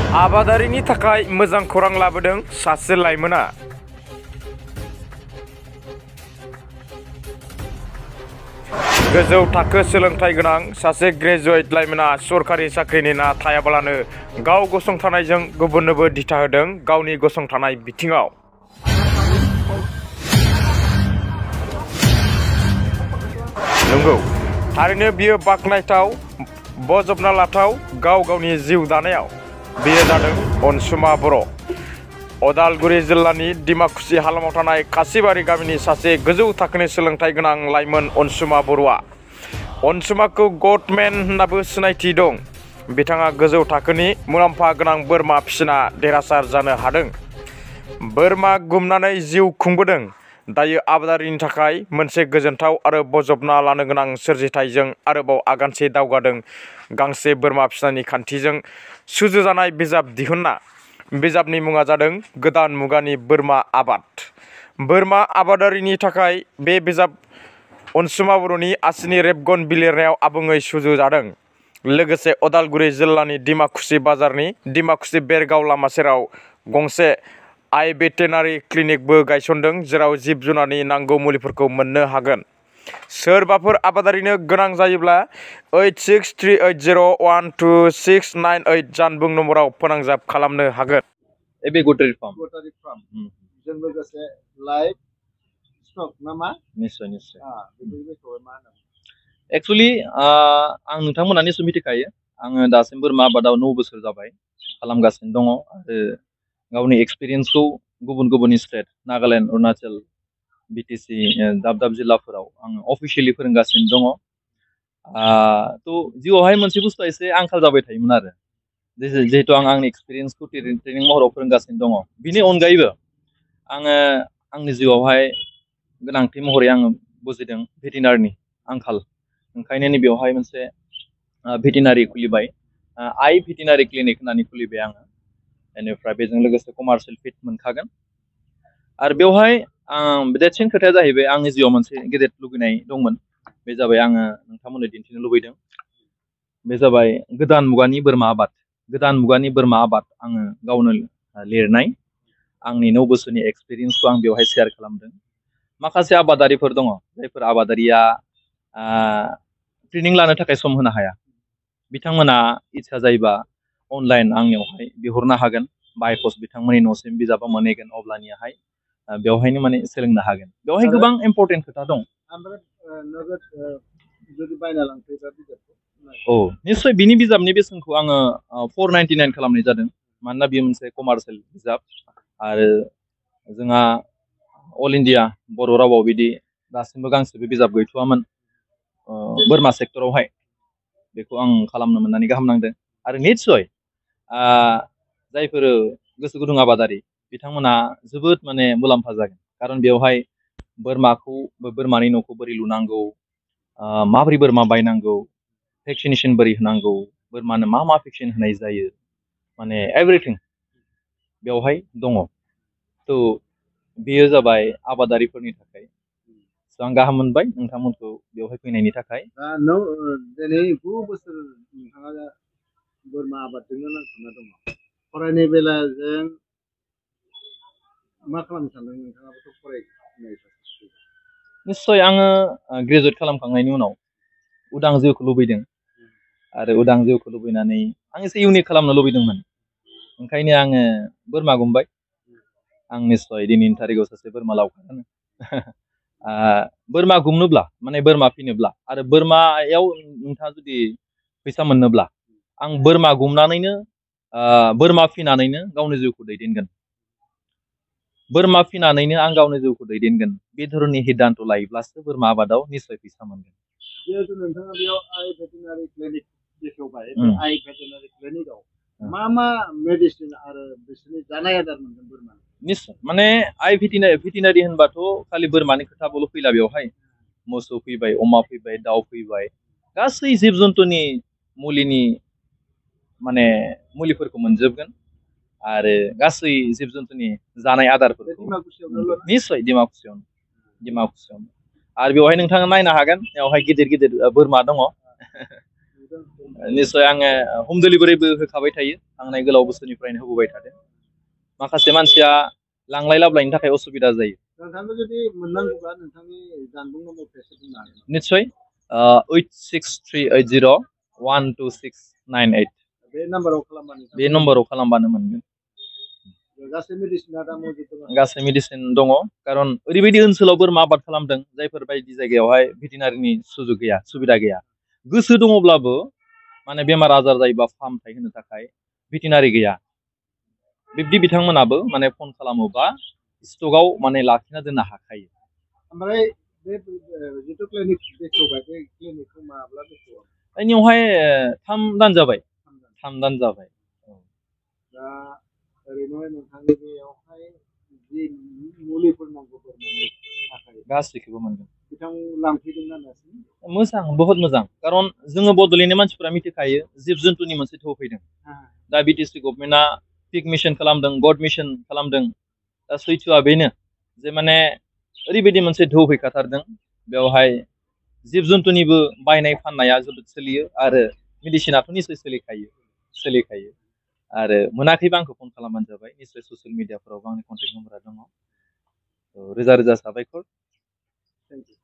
आबादारिनि थाखाय मोजां खौरां लाबोदों सासे लाइमोना। गोजौ थाखो सोलोंथाइ गोनां सासे ग्रेजुवेट लाइमोना सरखारि साख्रि नेना थायाब्लानो गाव गसंथानायजों गुबुननोबो दिथा होदों गावनि गसंथानाय बिथिङाव। नंगौ, थारैनो बियो बाख्नायथाव, बजबना लाथाव गाव गावनि जिउ दानायाव। बेयो जादों अनसुमा बर'। उदालगुरि जिल्लानि डिमाकुसि हालामाव थानाय खासिबारि गामिनि सासे गोजौ थाखोनि सोलोंथाइ गोनां लाइमोन अनसुमा बर'आ। अनसुमाखौ गडमेन होननाबो सिनायथि दं। बिथाङा गोजौ थाखोनि मुलाम्फा गोनां बोरमा फिसिना देरहासार जानो हादों। बोरमा गुमनानै जिउ खुंबोदों। दायो आबादारिनि थाखाय मोनसे गोजोनथाव आरो बजबना लानो गोनां सोरजिथायजों आरोबाव आगानसे दावगादों। गांसे बोरमा फिसिनायनि खान्थिजों सुजुजानाय बिजाब दिहुनना। बिजाबनि मुङा जादों गोदान मुगानि बोरमा आबाद। बोरमा आबादारिनि थाखाय बे बिजाब अनसुमा बर'नि आसिनि रेबगन बिलिरनायाव आबुङै सुजुजादों। लोगोसे उदालगुरि जिल्लानि डिमाकुसि बाजारनि डिमाकुसि बेरगाव लामा सेराव गंसे आइ भेटेनारि क्लिनिकबो गायसनदों, जेराव जिब जुनारनि नांगौ मुलिफोरखौ मोननो हागोन। सोरबाफोर आबादारिनो गोनां जायोब्ला 8638012698 जानबुं नम्बराव फोनांजाब खालामनो हागोन। एबे गटारि फार्म जों लोगोसे लाइफ स्टक नामा? निश्चय निश्चय। एक्चुअली आं नोंथांमोना निश्चय मिथिखायो, आङो दासिम बोरमा आबादाव 9 बोसोर जाबाय खालामगासिनो दङ आरो गावनि एक्सपिरियेन्सखौ गुबुन गुबुन स्टेट नागालेण्ड, अरुणाचल, बिटिसि दाब दाब जिल्लाफोराव आङो अफिसियेलि फोरोंगासिनो दङ। थ' जिउआवहाय मोनसे बुस्थुआ एसे आंखाल जाबाय थायोमोन आरो जिहेतु आं आंनि एक्सपिरियेन्सखौ ट्रेनिं महराव फोरोंगासिनो दङ। बिनि अनगायैबो आङो आंनि जिउआवहाय गोनांथि महरै आङो बुजिदों भेटेनारिनि आंखाल। ओंखायनो नैबेयावहाय मोनसे भेटेनारि खुलिबाय, आइ भेटेनारि क्लिनिक होननानै खुलिबाय आङो। बेनिफ्राय बेजों लोगोसे कमार्शियेल फिड मोनखागोन। आरो बेवहाय देरसिन खोथाया जाहैबाय आंनि जिउआव मोनसे गेदेर लुबैनाय दंमोन। बे जाबाय आङो नोंथांमोननो दिन्थिनो लुबैदों। बे जाबाय गोदान मुगानि बोरमा आबाद। गोदान मुगानि बोरमा आबाद आङो गावनो लिरनाय। आंनि 9 बोसोरनि एक्सपिरियेन्सखौ आं बेवहाय शेयार खालामदों। माखासे आबादारिफोर दङ जायफोर आबादारिया ट्रेनिं लानो थाखाय सम होनो हाया। बिथांमोना इच्छा जायोबा अनलाइन आंनियावहाय बिहरनो हागोन। बाय पस्ट बिथांमोननि न'सिम बिजाबा मोनहैगोन, अब्लानियाहाय बेवहायनो माने सोलोंनो हागोन। बेवहाय गोबां इम्परटेन्ट खोथा दं। औ निश्चय, बिनि बिजाबनि बेसेनखौ आङो 499 खालामनाय जादों। मानोना बेयो मोनसे कमार्शियेल बिजाब आरो जोंहा अल इण्डिया बर' रावाव बिदि दासिमबो गांसेबो बिजाब गैथ'वामोन बोरमा सेक्टरावहाय। बेखौ आं खालामनो मोननानै गाहाम नांदों। आरो निश्चय जायफोर गोसो गुदुं आबादारि बिथांमोना जोबोद माने मुलाम्फा जागोन। खारन बेवहाय बोरमानि न'खौ बोरै लुनांगौ, माबोरै बोरमा बायनांगौ, भेक्सिनेसन बोरै होनांगौ, बोरमानो मा मा भेक्सिन होनाय जायो, माने एभ्रिथिं बेवहाय दङ। थ' बेयो जाबाय आबादारिफोरनि थाखाय। आं गाहाम मोनबाय नोंथांमोनखौ बेवहाय फैनायनि थाखाय। दिनै 9 बोसोर नोंथाङा बोरमा आबादजोंनो नांथाबना दङ। फरायनाय बेलाजों मा खालामनो सानदों नोंथाङाबोथ' फरायनाय? निश्चय, आङो ग्रेजुवेट खालामखांनायनि उनाव उदां जिउखौ लुबैदों। आरो उदां जिउखौ लुबैनानै आं एसे इउनिक खालामनो लुबैदोंमोन। ओंखायनो आङो बोरमा गुमबाय। आं निश्चय दिनैनि थारिखआव सासे बोरमा लावखारानो। बोरमा गुमनोब्ला माने बोरमा फिनोब्ला आरो बोरमायाव नोंथाङा जुदि फैसा मोननोब्ला आं बोरमा गुमनानैनो बोरमा फिनानैनो गावनि जिउखौ दैदेनगोन। बोरमा फिनानैनो आं गावनि जिउखौ दैदेनगोन। बे धरननि सिद्धान्त लायोब्लासो बोरमा आबादाव निश्चय फैसा मोनगोन। जिहेतु नोंथाङा बेयाव आइ भेटेनारि क्लिनिक बेखेवबाय, आइ भेटेनारि क्लिनिकआव मा मा मेडिसिन आरो बिसोरनि जानाय आदार मोनगोन बोरमानो? निश्चय, माने आइ भेटेनारि होनबाथ' खालि बोरमानि खोथाबोल' फैला बेवहाय। मोसौ फैबाय, अमा फैबाय, दाउ फैबाय, गासै जिब जुन्थुनि मुलिफोरखौ मोनजोबगोन। आरो गासै जिब जुन्थुनि जानाय आदारफोरखौ निश्चय डिमाकुसियावनो। आरो बेवहाय नोंथाङा नायनो हागोन, बेवहाय गिदिर गिदिर बोरमा दङ। निश्चय आङो हम डिलिभारिबो होखाबाय थायो थांनाय गोलाव बोसोरनिफ्रायनो होबोबाय थादों माखासे मानसिया लांलाय लाबोलायनि थाखाय असुबिदा जायो नोंथांनो जुदि मोननांगौब्ला नोंथांनि जानबुं नम्बरखौ एसे बुंनो हागोन निश्चय 8638012698 बे नाम्बाराव खालामबानो बे नम्बराव खालामबानो मोनगोन गासै मेडिसिना दा मौजूद दङ गासै मेडिसिन दङ खारन ओरैबायदि ओनसोलाव बोरमा आबाद खालामदों जायफोर बायदि जायगायावहाय भेटेनारिनि सुजुग गैया सुबिदा गैया गोसो दङब्लाबो माने बेमार आजार जायोबा फाहामथाय होनो थाखाय भेटेनारि गैया बिब्दि बिथांमोनाबो माने फन खालामोबा स्टकआव माने लाखिना दोननो हाखायो ओमफ्राय बे जिथु क्लिनिक बेखेवबाय बे क्लिनिकखौ माब्ला बेखेवो बेनियावहाय 3 दान जाबाय 3 दान जाबाय दा ओरैनो नोंथांनि बेयावहाय जि मुलिफोर नांगौ बोरमानि थाखाय गासैखौबो मोनगोन बिथां लांफैदोंना दासिम मोजां बहुत मोजां खारन जोङो बड'लेण्डनि मानसिफोरा मिथिखायो जिब जुन्थुनि मोनसे थौ फैदों दा बिटिसि गभर्नमेन्टआ पिक मिशन खालामदों गड मिशन खालामदों दा सैथोआ बेनो जे माने ओरैबायदि मोनसे ढौ फैखाथारदों बेवहाय जिब जुन्थुनिबो बायनाय फाननाया जोबोद सोलियो आरो मेडिसिनाथ' निश्चय सोलिखायो आरो मोनाखैबा आंखौ फन खालामबानो जाबाय निश्चय ससियेल मिडियाफोरावबो आंनि कन्टेक्ट नम्बरा दङ रोजा रोजा साबायखर थेंक इउ